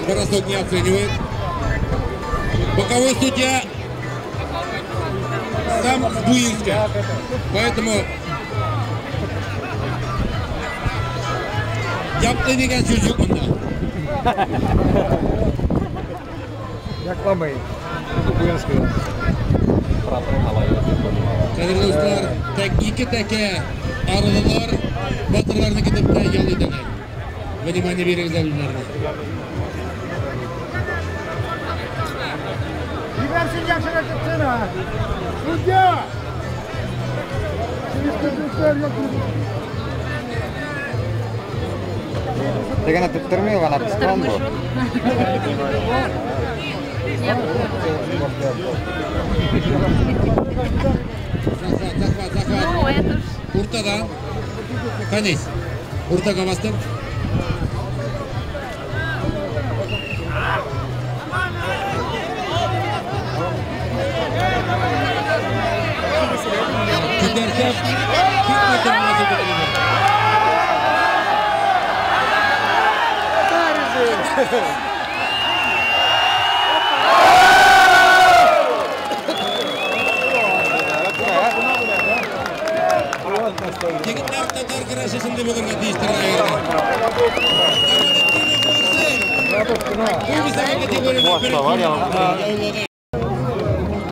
Бросок не оценивает. Боковой судья сам с Буинска. Поэтому yaptı degan so'z yo'q bunda. Yoqlamayın. Qadrli do'stlar, tek ikki taka arılar batırlarını gidip de yal edeler. Внимание beringizlar ularga. Судья! Тегене тоттырмый гына пыскан бу. Захват, захват, захват. Ну, это ж. Уртадан. Фанис. Уртага бастым. Күтәрсәм, Егетләр татар көрәшесендә булырга тиештер. Бу весовой категорияда